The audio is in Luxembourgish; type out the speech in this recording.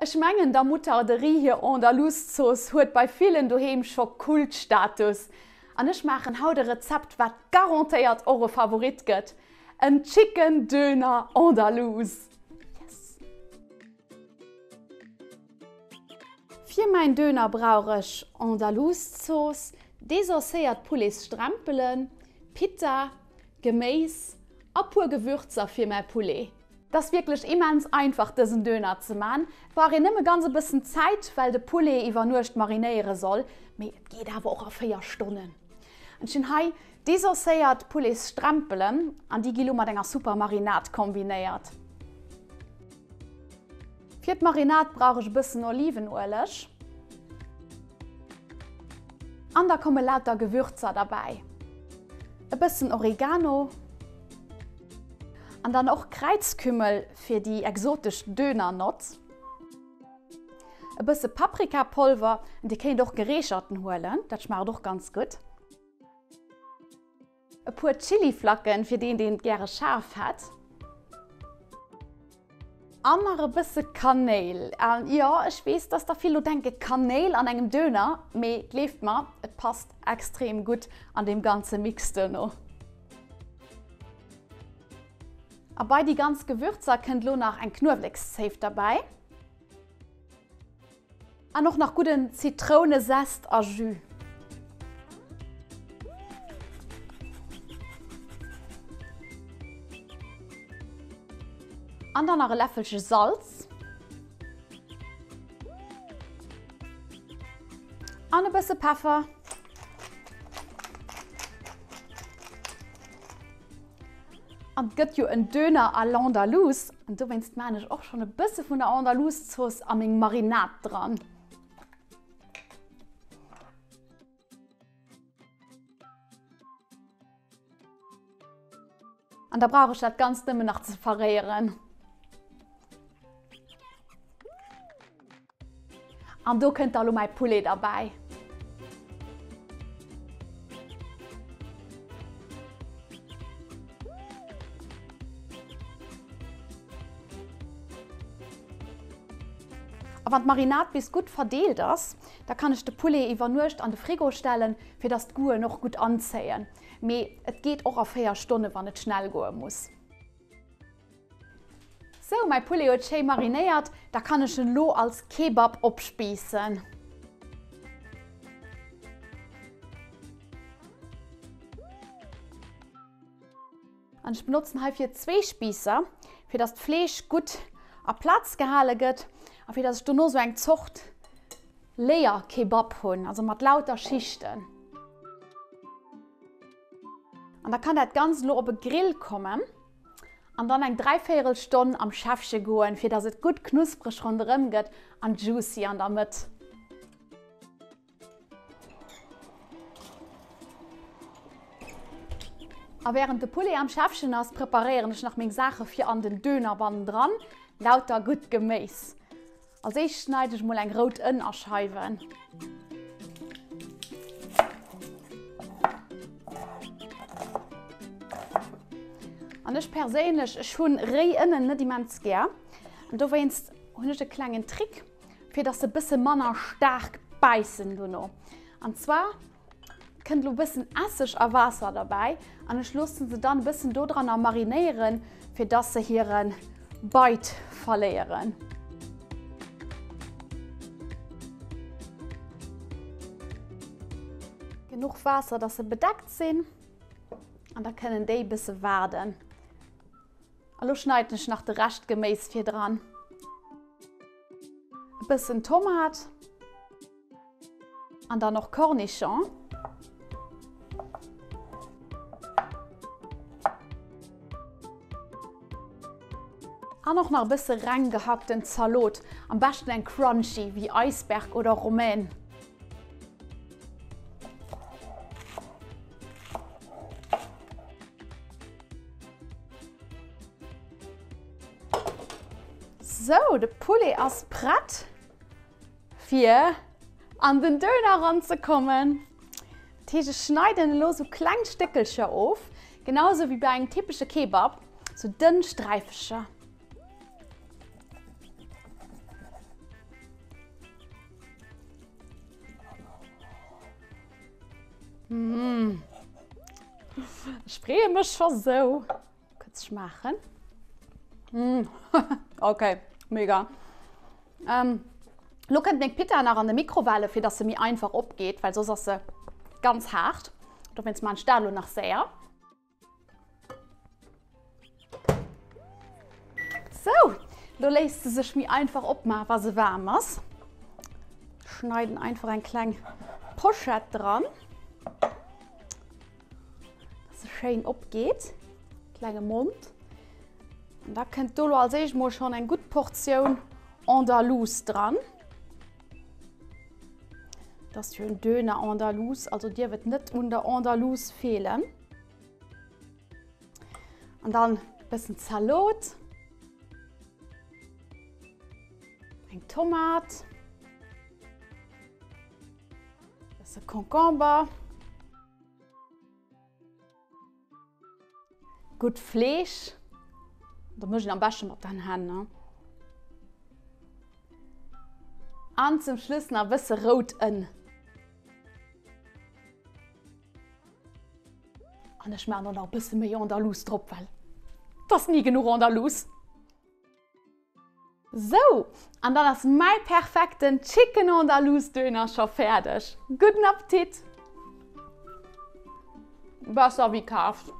Ech mengen der Moutarderie hir Andalouse-Zooss huet bei villen doheem scho Kultstatus. An ech maachen haut e Rezept wat garantéiert och e Favorit gëtt, en Chicken Döner Andalouse. Yes! Fir mäin Döner brauch ech Andalouse-Zooss, desosséiert Pouletsstrempelen, Pita, Geméis a puer Gewürzer fir mäi Poulet. Et ass wierklech immens einfach dësen Döner ze man. Et brauch een nëmme ganz e bëssen Zäit, well de Poulet iwwer Nuecht marinéiere soll, mee et geet awer och a 4 Stonnen. An ech hunn hei desosséiert Pouletsstrempelen an déi gi lo mat enger super Marinade kombinéiert. Fir d'Marinade brauch ech e bëssen Olivenueleg an da komme lauter Gewürzer derbäi, e bëssen Oregano, An dann och Kräizkümmel fir déi exotesch Döner-Nott. E bësse Paprikapolver, Dir kéint och gereecherten huelen, dat schmaacht och ganz gutt. E puer Chiliflacken fir deen, deen et gäre schaarf hätt. An nach e bësse Kanéil. An jo, ech weess, dass der vill lo denke Kanéil an engem Döner, mee gleeft mer, et passt extrem gutt an deem ganze Mix duerno. A bei déi ganz Gewürzer kënnt lo nach eng Knuewlekszéif derbäi. An och nach gudden Zitrounesest a Jus. An dann nach e Läffelche Salz. An e bësse Peffer. An et gëtt jo en Döner à l'Andalouse, an dowéinst maan ech och schon e bësse vun der Andalouse-Zooss a meng Marinade dran. An da brauch ech dat Ganzt nëmmen nach ze verréieren. An do kënnt da lo mäi Poulet derbäi. A wann d'Marinade bis gutt verdeelt ass, da kann ech de Poulet iwwer Nuecht an de Frigo stellen, fir dass d'Goûten och gutt anzéien. Mee et geet och a 4 Stonne wann et schnell goe muss. Sou, mäi Poulet huet schéi marinéiert, da kann ech en lo als Kebab opspiissen. An ech benotzen heifir zwee Spiisser, fir dass d'Fleesch gutt a Platz gehale gëtt a fir dass ech dono sou eng Zort Layer Kebab hunn, also mat lauter Schichten. An da kann dat Ganzt lo op e Grill kommen. An dann eng dräivéierel Stonn am Schäffche goen, fir dass et gutt knuspreg ronderëm gëtt an juicy an der Mëtt. A wärend de Poulet am Schäffchen ass, preparéieren ech nach meng Saache fir an den Döner bannendran, lauter gutt Geméis. Als éischt schneid ech mol eng rout Ënn a Scheiwen. An ech perséinlech, ech hunn réi Ënnen net immens gär. An dowéinst hunn ech e klengen Trick, fir dass se bësse manner staark bäissen dono. An zwar Kënnt lo bëssen Esseg a Waasser derbäi an ech loossen se dann e bëssen dodranner marinéieren, fir dass se hiren Bite verléieren. Genuch Waasser, dass se bedeckt sinn an da kënnen déi bësse waarden. A lo schneiden ech nach de Rescht Geméis fir dran. E bëssen Tomat. An dann och Cornichon. An och nach e bësse reng gehackten Zalot, am beschten eng crunchy wéi Iceberg oder Romaine. Sou, de Poulet ass prett. Fir an den Döner ranzekommen. Dat heescht, ech schneiden elo sou kleng Stéckelcher of, genau sou wéi bei engem typesche Kebab, sou dënn Sträifecher. Mmh. Ech freeë mech scho sou. Kuerz schmaachen. Mmh. Ok, mega. Ähm, lo kënnt meng Pita nach an de Mikrowelle, fir dass se méi einfach opgeet, well soss ass se ganz haart. Dowéinst maan ech dat lo nach séier. Sou, lo léisst se sech méi einfach opmaachen, wa se waarm ass. Schneiden einfach eng kleng Pochette dran, dass se schéin opgeet. Klenge Mond. An da kënnt do lo als éischt mol schonn eng gutt Portioun Andalouse dran. Dat ass jo en Döner Andalouse, also dierf et net un der Andalouse feelen. An dann e bëssen Zalot, eng Tomat, bësse Concomber, gutt Fleesch, dat mécht een am beschte mat den Hänn, ne? An zum Schluss nach e bësse rout Ënn. An ech maachen och nach e bësse méi Andalouse drop, well et ass ni genuch Andalouse. Sou, an dann ass mäi perfekten Chicken Andalouse Döner scho fäerdeg. Gudden Appetit! Besser wéi kaaft.